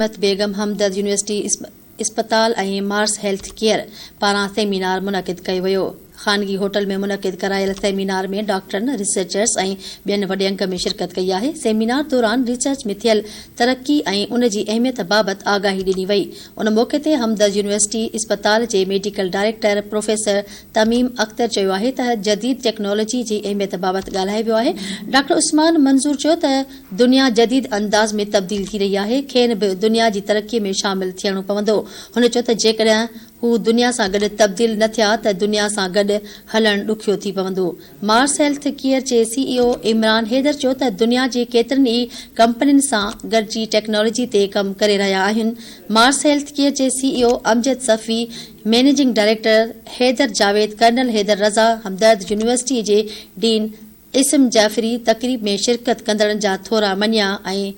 عصمت بيگم همدرد يونيورسٽي اسپتال ۽ مارس health care پاران سيمينار منعقد ڪيو ويو. خانگي هوٽل ۾ منعقد ڪرايل سيمينار ۾ ڊاڪٽرن، ريسرچرز ۽ ٻين وڏي انگ ۾ شرڪت ڪئي آهي. سيمينار دوران ريسرچ ۾ ٿيل ترقي ۽ ان جي اهميت بابت آگاهي ڏني وئي. ان موقعي تي همدرد يونيورسٽي اسپتال جي medical director professor Tamim Akhtar چيو آهي ته جديد ٽيڪنالاجي جي اهميت بابت ڳالهايو ويو آهي. ڊاڪٽر عثمان منظور چيو ته دنيا جديد انداز ۾ تبديل ٿي رهي آهي، کين به دنيا جي ترقي ۾ شامل ٿيڻو پوندو. هن چيو ته جيڪڏهن هو دنيا سان گڏ تبديل نه ٿيا ته دنيا سان گڏ هلڻ ڏکيو ٿي پوندو. مارس هيلٿ ڪيئر جي سي اي او عمران حيدر چيو ته دنيا جي ڪيترين ئي ڪمپنين سان گڏجي ٽيڪنالاجي تي ڪم ڪري رهيا آهيون. مارس هيلٿ ڪيئر جي C E O Amjad Safi, managing director Haider Javed, colonel Haider Raza, Hamdard university جي ڊين اسم جعفري تقريب ۾ شرڪت ڪندڙن جا ٿورا مڃيا ۽